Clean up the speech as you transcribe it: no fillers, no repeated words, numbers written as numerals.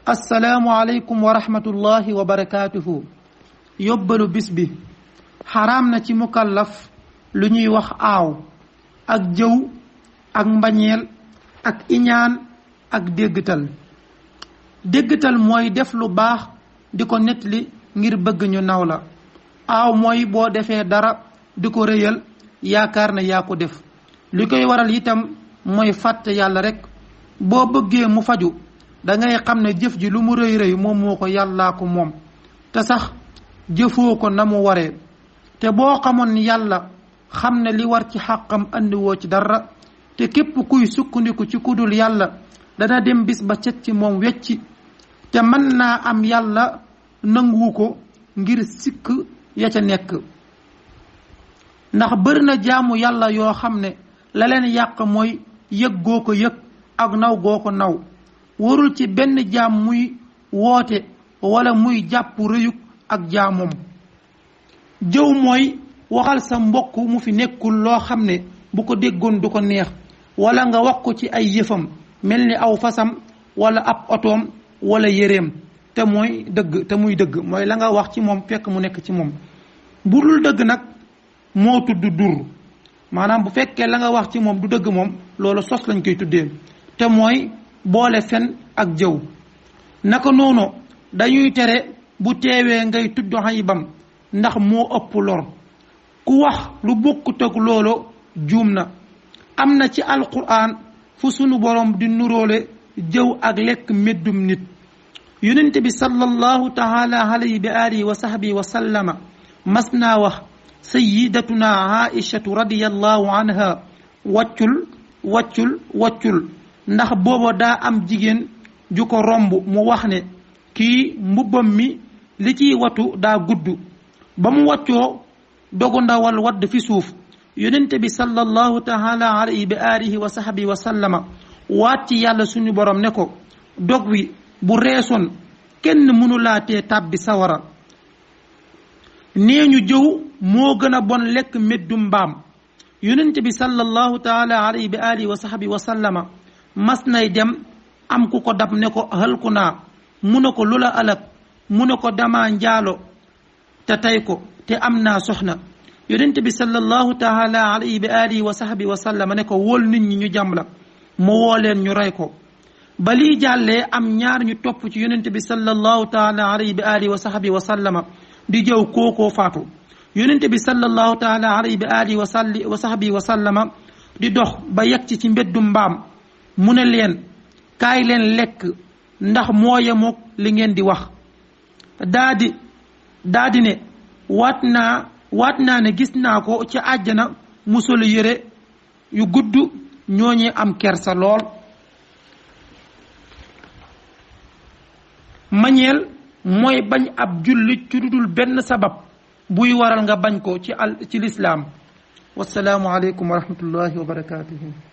assalaamu aleykum wa rahmatullahi wa barakaatuhu. yóbbalu bis bi xaraam na ci mukallaf lu ñuy wax aaw ak jëw ak mbañeel ak iñaan ak déggtal. déggtal mooy def lu baax di ko nettali ngir bëgg ñu naw la. aaw mooy boo defee dara di ko rëyal yaakaar na yaa ko def. li koy waral itam mooy fàtte yàlla rekk. boo bëggee mu faju dangay xam ne jëf ji lu mu rëy rëy moom moo ko yàllaa ko moom te sax jëfoo ko na mu waree. te boo xamoon yàlla xam ne li war ci xàqam andiwoo ci dara. te képp kuy sukkandiku ci kudul yàlla dana dem bis ba cet ci moom wecci. te mën naa am yàlla nanguwu ko ngir sikk ya ca nekk. ndax bëri na jaamu yàlla yoo xam ne la leen yàq mooy yëg goo ko yëg ak naw goo ko naw. warul ci benn jaam muy woote wala muy jàpp rëyug ak jaamoom. jëw mooy waxal sa mbokk mu fi nekkul loo xam ne bu ko déggoon du ko neex wala nga wax ko ci ay yëfam mel ni aw fasam wala ab otoom wala yéreem te mooy dëgg te muy dëgg mooy la nga wax ci moom fekk mu nekk ci moom. bu dul dëgg nag moo tudd dur maanaam bu fekkee la nga wax ci moom du dëgg moom loolu sos lañ koy tuddee te mooy boole fen ak jëw. naka noonu dañuy tere bu teewee ngay tudd xayibam ndax moo ëpp lor. ku wax lu bokkut ak loolu juum na. am na ci alquran fu sunu borom di nuróole jëw ak lekk meddum nit. yonent bi sallallahu taala alayhi bi alihi wa sahbihi wa sallama mas naa wax sayyidatuna aishatu radiyallahu anha waccul ndax booba daa am jigéen ju ko romb mu wax ne kii mbubbam mi li ciy watu daa gudd. ba mu waccoo dogu ndawal wadd fi suuf. yonente bi sallallahu taala alayhi bi alihi wa sahbihi wa sallama waat ci yàlla suñu borom ne ko dog wi bu reesoon kenn mënulaatee tàbbi sawara. nee ñu jëw moo gën a bon lekk meddu mbaam. yonente bi sallallahu taala alayhi bi alihi wa sahbihi wa sallama mas nay dem am ku ko dab ne ko halku naa mu ne ko lu la alak mu ne ko dama njaalo te tey ko te am naa soxna. yonent bi sallallahu taala alayhi bi alihi wa sahbihi wa sallama ne ko wóol nit ñi ñu jàm la. mu woo leen ñu rey ko. ba lii jàllee am ñaar ñu topp ci yonent bi sallallahu taala alayhi bi alihi wa sahbihi wa sallama di jëw kookoo faatu. yonent bi sallallahu taala alayhi bi alihi wa sahbihi wa sallama di dox ba yegg ci mbeddu mbaam mu ne leen kaay leen lekk ndax moo yemook li ngeen di wax. daa di ne waat naa ne gis naa ko ci àjjana mu sol yére yu gudd ñooñee am kersa lool. mañeel mooy bañ ab jullit ci dudul benn sabab buy waral nga bañ ko ci lislaam. wassalaamu aleykum wa rahmatullahi wa barakaatuhu.